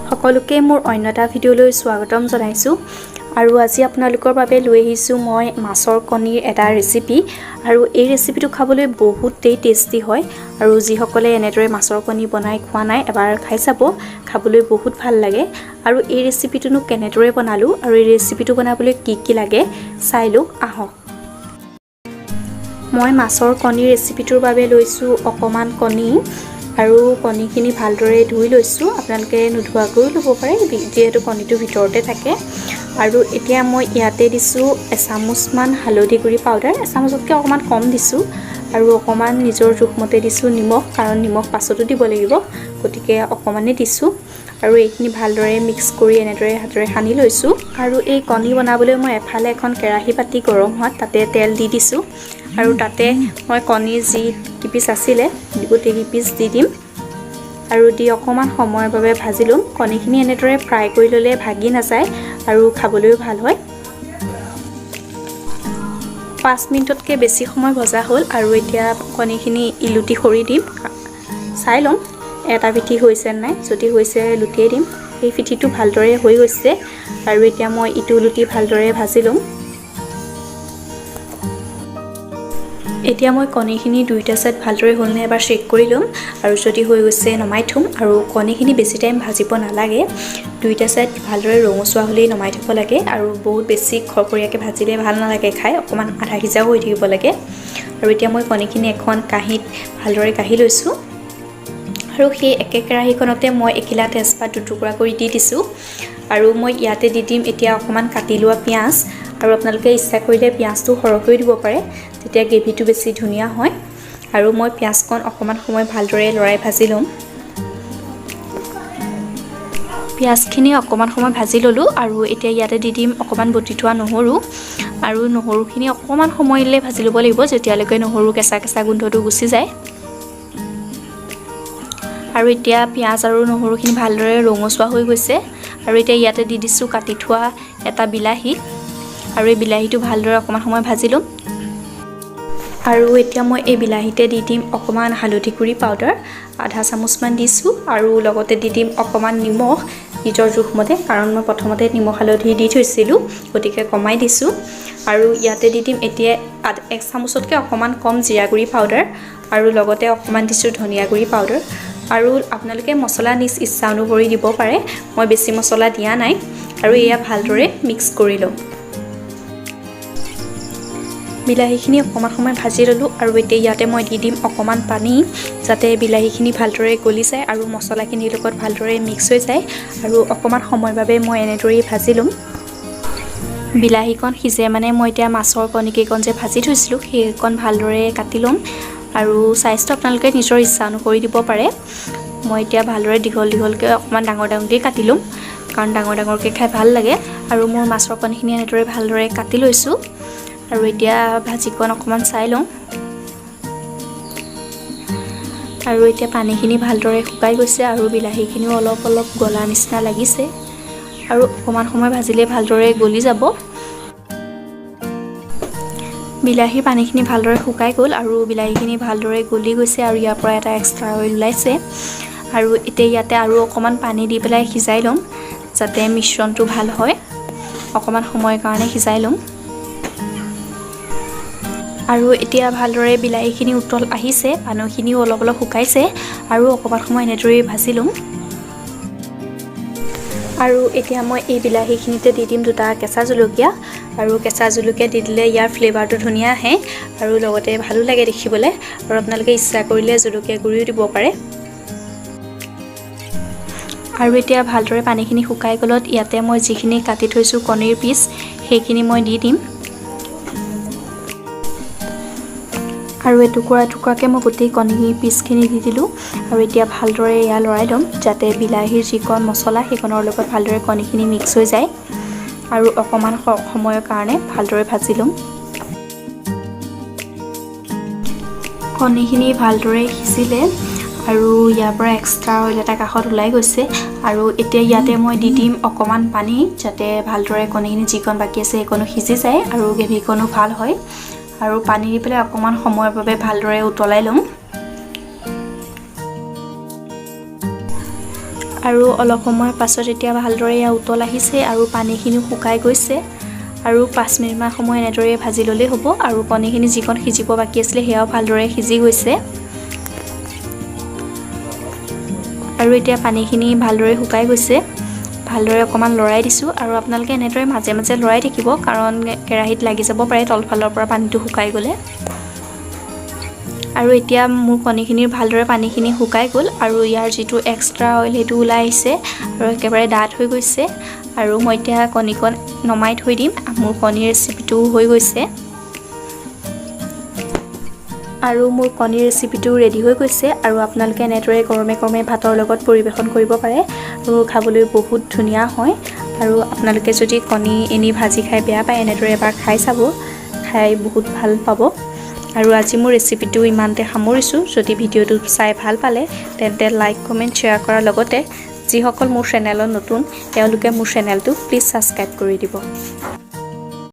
সকলোকে মোৰ অন্য এটা ভিডিঅ'লৈ স্বাগতম জনাইছোঁ। আৰু আজি আপোনালোকৰ বাবে লৈ আহিছোঁ মই মাছৰ কণীৰ এটা ৰেচিপি। আৰু এই ৰেচিপিটো খাবলৈ বহুতেই টেষ্টি হয়। আৰু যিসকলে এনেদৰে মাছৰ কণী বনাই খোৱা নাই, এবাৰ খাই চাব, খাবলৈ বহুত ভাল লাগে। আৰু এই ৰেচিপিটোনো কেনেদৰে বনালোঁ আৰু এই ৰেচিপিটো বনাবলৈ কি কি লাগে, চাই লওঁ আহক। মই মাছৰ কণীৰ ৰেচিপিটোৰ বাবে লৈছোঁ অকণমান কণী আৰু কণীখিনি ভালদৰে ধুই লৈছোঁ। আপোনালোকে নোধোৱাকৈও ল'ব পাৰে, যিহেতু কণীটো ভিতৰতে থাকে। আৰু এতিয়া মই ইয়াতে দিছোঁ এচামুচমান হালধি গুড়ি পাউডাৰ, এচামুচতকৈ অকণমান কম দিছোঁ। আৰু অকণমান নিজৰ জোখমতে দিছোঁ নিমখ, কাৰণ নিমখ পাছতো দিব লাগিব, গতিকে অকণমানেই দিছোঁ। আৰু এইখিনি ভালদৰে মিক্স কৰি এনেদৰে হাতেৰে সানি লৈছোঁ। আৰু এই কণী বনাবলৈ মই এফালে এখন কেৰাহী পাতি গৰম হোৱাত তাতে তেল দি দিছোঁ। আৰু তাতে মই কণীৰ যি কেইপিচ আছিলে, গোটেই কেইপিচ দি দিম আৰু দি অকণমান সময়ৰ বাবে ভাজি ল'ম। কণীখিনি এনেদৰে ফ্ৰাই কৰি ল'লে ভাগি নাযায় আৰু খাবলৈও ভাল হয়। 5 মিনিটতকৈ বেছি সময় ভজা হ'ল আৰু এতিয়া কণীখিনি ইলুটি সৰি দিম। চাই ল'ম এটা পিঠি হৈছে নাই, যদি হৈছে লুটিয়াই দিম। এই পিঠিটো ভালদৰে হৈ গৈছে আৰু এতিয়া মই ইটো লুটি ভালদৰে ভাজি ল'ম। এতিয়া মই কণীখিনি দুইটা ছাইড ভালদৰে হ'লনে এবাৰ চেক কৰি ল'ম আৰু যদি হৈ গৈছে নমাই থ'ম। আৰু কণীখিনি বেছি টাইম ভাজিব নালাগে, দুইটা ছাইড ভালদৰে ৰঙচুৱা হ'লেই নমাই থ'ব লাগে। আৰু বহুত বেছি খৰখৰীয়াকৈ ভাজিলে ভাল নালাগে খাই, অকণমান আধা সিজাও হৈ থাকিব লাগে। আৰু এতিয়া মই কণীখিনি এখন কাঁহীত ভালদৰে কাঢ়ি লৈছোঁ। আৰু সেই একে কেৰাহীখনতে মই এখিলা তেজপাত দুটুকুৰা কৰি দি দিছোঁ। আৰু মই ইয়াতে দি দিম এতিয়া অকণমান কাটি লোৱা পিঁয়াজ। আৰু আপোনালোকে ইচ্ছা কৰিলে পিঁয়াজটো সৰহকৈও দিব পাৰে, তেতিয়া গ্ৰেভিটো বেছি ধুনীয়া হয়। আৰু মই পিঁয়াজকণ অকণমান সময় ভালদৰে লৰাই ভাজি ল'ম। পিঁয়াজখিনি অকণমান সময় ভাজি ল'লোঁ আৰু এতিয়া ইয়াতে দি দিম অকণমান বটি থোৱা নহৰু। আৰু নহৰুখিনি অকণমান সময়লৈ ভাজি ল'ব লাগিব, যেতিয়ালৈকে নহৰু কেঁচা কেঁচা গোন্ধটো গুচি যায়। আৰু এতিয়া পিঁয়াজ আৰু নহৰুখিনি ভালদৰে ৰঙচুৱা হৈ গৈছে। আৰু এতিয়া ইয়াতে দি দিছোঁ কাটি থোৱা এটা বিলাহী। আৰু এই বিলাহীটো ভালদৰে অকণমান সময় ভাজি ল'ম। আৰু এতিয়া মই এই বিলাহীতে দি দিম অকণমান হালধি গুড়ি পাউডাৰ, আধা চামুচমান দিছোঁ। আৰু লগতে দি দিম অকণমান নিমখ নিজৰ জোখমতে, কাৰণ মই প্ৰথমতে নিমখ হালধি দি থৈছিলোঁ, গতিকে কমাই দিছোঁ। আৰু ইয়াতে দি দিম এতিয়া এক চামুচতকৈ অকণমান কম জিৰা গুড়ি পাউডাৰ আৰু লগতে অকণমান দিছোঁ ধনিয়া গুড়ি পাউডাৰ। আৰু আপোনালোকে মছলা নিজ ইচ্ছা অনুসৰি দিব পাৰে, মই বেছি মছলা দিয়া নাই। আৰু এয়া ভালদৰে মিক্স কৰি ল'ম। বিলাহীখিনি অকণমান সময় ভাজি ল'লোঁ আৰু এতিয়া ইয়াতে মই দি দিম অকণমান পানী, যাতে বিলাহীখিনি ভালদৰে গলি যায় আৰু মছলাখিনিৰ লগত ভালদৰে মিক্স হৈ যায়। আৰু অকণমান সময়ৰ বাবে মই এনেদৰেই ভাজি ল'ম। বিলাহীকণ সিজে মানে মই এতিয়া মাছৰ কণীকেইকণ যে ভাজি থৈছিলোঁ, সেইকণ ভালদৰে কাটি ল'ম। আৰু চাইজটো আপোনালোকে নিজৰ ইচ্ছা অনুসৰি দিব পাৰে। মই এতিয়া ভালদৰে দীঘল দীঘলকৈ, অকণমান ডাঙৰ ডাঙৰকৈ কাটি ল'ম, কাৰণ ডাঙৰ ডাঙৰকৈ খাই ভাল লাগে। আৰু মোৰ মাছৰ কণীখিনি এনেদৰে ভালদৰে কাটি লৈছোঁ। আৰু এতিয়া ভাজিকণ অকণমান চাই লওঁ। আৰু এতিয়া পানীখিনি ভালদৰে শুকাই গৈছে আৰু বিলাহীখিনিও অলপ অলপ গলা নিচিনা লাগিছে। আৰু অকণমান সময় ভাজিলে ভালদৰে গলি যাব। বিলাহীৰ পানীখিনি ভালদৰে শুকাই গ'ল আৰু বিলাহীখিনি ভালদৰে গলি গৈছে আৰু ইয়াৰ পৰা এটা এক্সট্ৰা অইল ওলাইছে। আৰু এতিয়া ইয়াতে আৰু অকণমান পানী দি পেলাই সিজাই ল'ম, যাতে মিশ্ৰণটো ভাল হয়। অকণমান সময়ৰ কাৰণে সিজাই ল'ম। আৰু এতিয়া ভালদৰে বিলাহীখিনি উতল আহিছে, পানীখিনিও অলপ অলপ শুকাইছে। আৰু অকণমান সময় এনেদৰেই ভাজি ল'ম। আৰু এতিয়া মই এই বিলাহীখিনিতে দি দিম দুটা কেঁচা জলকীয়া। আৰু কেঁচা জলকীয়া দি দিলে ইয়াৰ ফ্লেভাৰটো ধুনীয়া আহে আৰু লগতে ভালো লাগে দেখিবলৈ। আৰু আপোনালোকে ইচ্ছা কৰিলে জলকীয়া গুড়িও দিব পাৰে। আৰু এতিয়া ভালদৰে পানীখিনি শুকাই গ'লত ইয়াতে মই যিখিনি কাটি থৈছোঁ কণীৰ পিচ, সেইখিনি মই দি দিম। আৰু এটুকুৰা এটুকুৰাকৈ মই গোটেই কণী পিচখিনি দি দিলোঁ। আৰু এতিয়া ভালদৰে এয়া লৰাই ল'ম, যাতে বিলাহীৰ যিকণ মছলা, সেইকণৰ লগত ভালদৰে কণীখিনি মিক্স হৈ যায়। আৰু অকণমান সময়ৰ কাৰণে ভালদৰে ভাজি ল'ম। কণীখিনি ভালদৰে সিজিলে আৰু ইয়াৰ পৰা এক্সট্ৰা অইল এটা কাষত ওলাই গৈছে। আৰু এতিয়া ইয়াতে মই দি দিম অকণমান পানী, যাতে ভালদৰে কণীখিনি যিকণ বাকী আছে সেইকণো সিজি যায় আৰু গ্ৰেভিকণো ভাল হয়। আৰু পানী দি পেলাই অকণমান সময়ৰ বাবে ভালদৰে উতলাই ল'ম। আৰু অলপ সময়ৰ পাছত এতিয়া ভালদৰে এয়া উতল আহিছে আৰু পানীখিনিও শুকাই গৈছে। আৰু 5 মিনিটমান সময় এনেদৰে ভাজি ল'লেই হ'ব। আৰু কণীখিনি যিকণ সিজিব বাকী আছিলে, সেয়াও ভালদৰে সিজি গৈছে। আৰু এতিয়া পানীখিনি ভালদৰে শুকাই গৈছে। ভালদৰে অকণমান লৰাই দিছোঁ আৰু আপোনালোকে এনেদৰে মাজে মাজে লৰাই থাকিব, কাৰণ কেৰাহীত লাগি যাব পাৰে তলফালৰ পৰা পানীটো শুকাই গ'লে। আৰু এতিয়া মোৰ কণীখিনিৰ ভালদৰে পানীখিনি শুকাই গ'ল আৰু ইয়াৰ যিটো এক্সট্ৰা অইল, সেইটো ওলাই আহিছে আৰু একেবাৰে ডাঠ হৈ গৈছে। আৰু মই এতিয়া কণীকণ নমাই থৈ দিম। মোৰ কণীৰ ৰেচিপিটো হৈ গৈছে। আৰু মোৰ কণীৰ ৰেচিপিটো ৰেডি হৈ গৈছে। আৰু আপোনালোকে এনেদৰে গৰমে গৰমে ভাতৰ লগত পৰিৱেশন কৰিব পাৰে আৰু খাবলৈ বহুত ধুনীয়া হয়। আৰু আপোনালোকে যদি কণী এনেই ভাজি খাই বেয়া পায়, এনেদৰে এবাৰ খাই চাব, খাই বহুত ভাল পাব। আৰু আজি মোৰ ৰেচিপিটো ইমানতে সামৰিছোঁ। যদি ভিডিঅ'টো চাই ভাল পালে, তেন্তে লাইক, কমেণ্ট, শ্বেয়াৰ কৰাৰ লগতে যিসকল মোৰ চেনেলত নতুন, তেওঁলোকে মোৰ চেনেলটো প্লিজ ছাবস্ক্ৰাইব কৰি দিব।